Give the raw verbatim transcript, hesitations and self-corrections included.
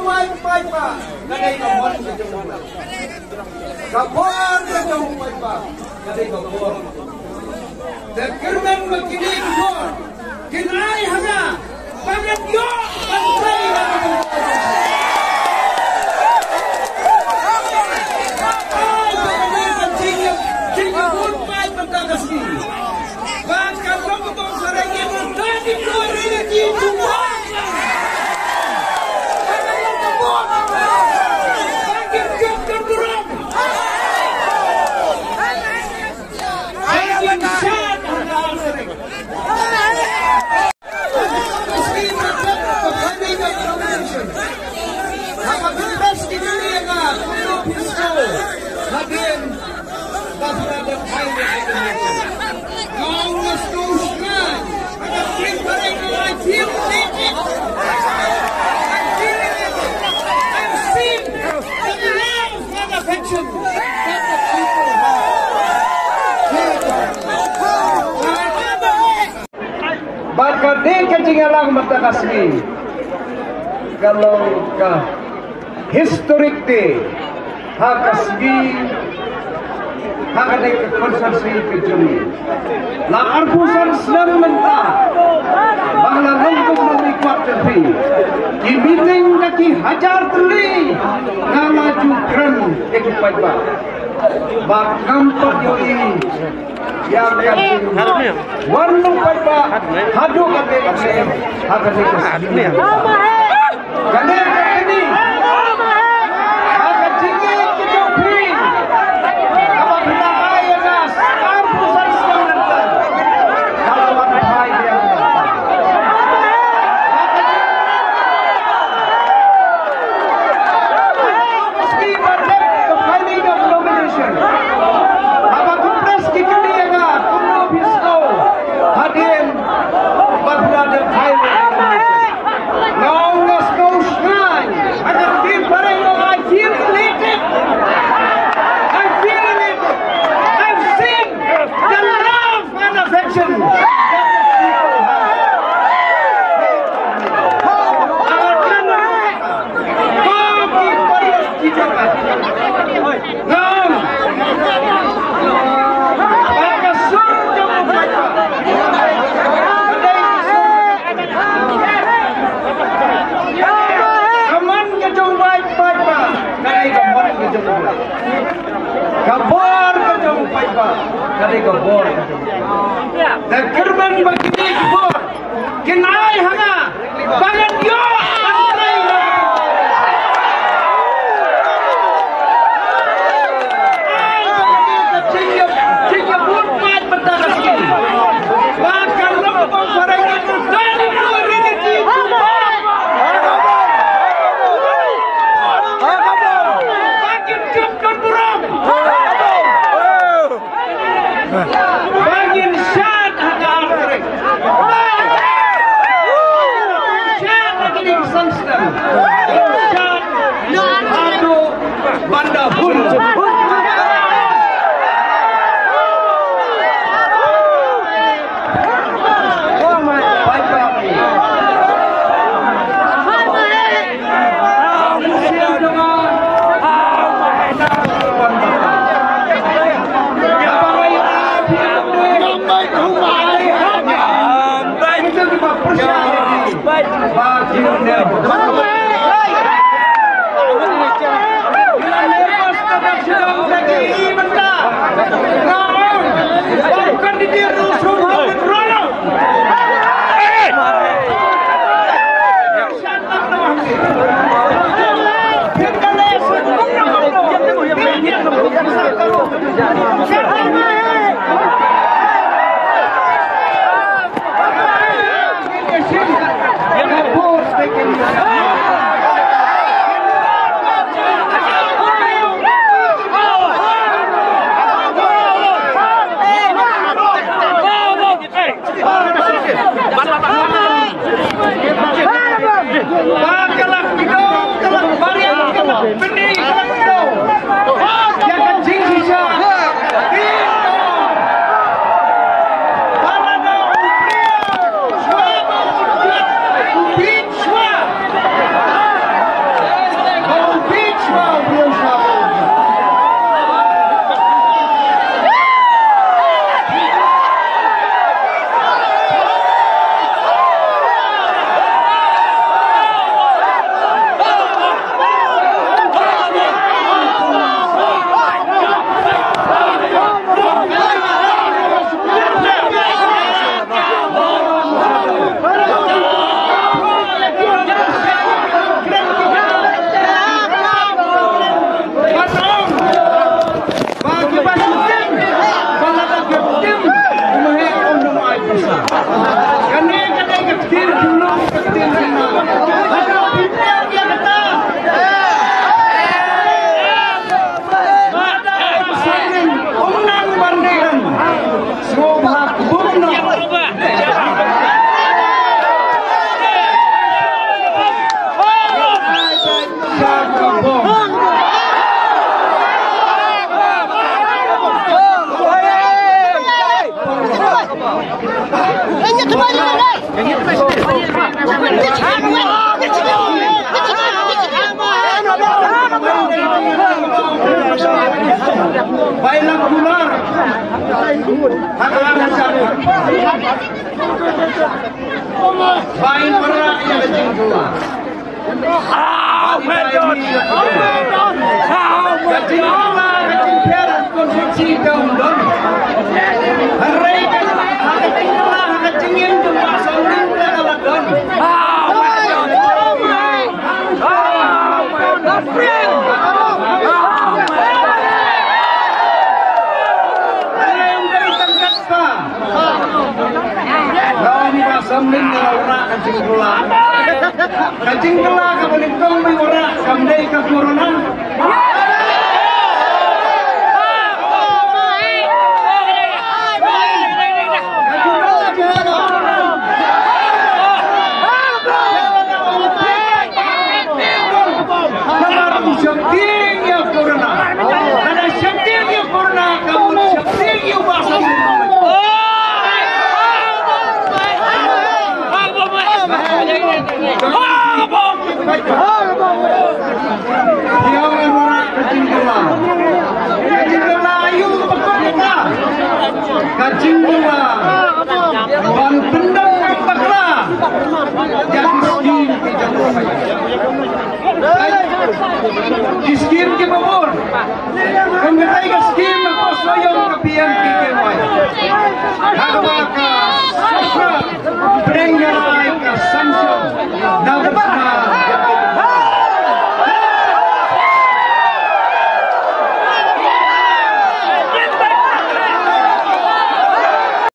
Paidbah, ka dei ka mon ka jong u. Ka bor ka jong u paidbah, ka dei ka bor. Te kyrmen ba kine ki bor kin ai ha nga ba ngan ïoh ban trei na ka bor. Ai ba kane ka jingïap, jingïap bun paid mynta ka sngi. Ba ka long ka bor sareng ïa ka dei ki bor ri ki bor. Bad ka dei ka jingïalang mynta ka sngi ka long ka historic day ha ka sngi, ha kane ka constituency ka jong ngi. La arphew san snem mynta ba nga la long kum u nongmihkhmat jong phi. Ki meeting da ki hajar tylli nga la ju kren ïa ki paidbah. Ba ngam pat ïohi ïa ka jingwan u paidbah haduh kane ka snem ha kane ka sngi. Kane ka kani ha ka jingïeit ka jong phi kaba phi la ai ïa nga arphew san snem lynter. Kaba wan phai ïa nga. Ki ba dep ka filing of nomination. Haba ki press ki kylli ïa nga kumno phi sngew hadien ba phi la dep file nomination. Nga ong nga sngew shngaiñ. I feel very, I feel elated. I feel elated. I've seen the love and affection that the people have. Ka mon ka jong u paidbah, ka dei ka mon ka jong u. Ka bor ka jong u paidbah, ka dei ka bor ka jong u. Te kyrmen ba kine ki bor kin ai ha nga ba ngan ïoh ban trei na. Ai ba kane ka jingïap, jingïap bun paid mynta ka sngi. Ba ka long ba phareng ka tu dani tu ri ki ti tu. Ba kin jop don burom. Ba ngin shad ha ka ar tarik. Shad ha kine ki san snem. Shad haduh ban da hun. Ba in wanrah ïa ka jingkylla. Ka jingkylla, ka jingpher, ka jingpher, ka jingpher. Hynrei ka, ha ka jingkylla, ha ka jingim jong u Bah Samlin ka la don. Ka jingkylla kaba nyngkong ba u wanrah kam dei ka corona. Namar u sheptieng ïa u corona. Lada sheptieng ïa u corona, ka mut sheptieng ïa u Bah Samlin. Ïa u wanrah ka jingkylla. Ka jingkylla aïu ba kut ïa ka. Ka jingkylla ban pyndep bakla ïa ki skim ki jong u. Ki skim kiba bun. Kum katai ka skim hapoh Sohiong ka P M K K Y. Ha kaba ka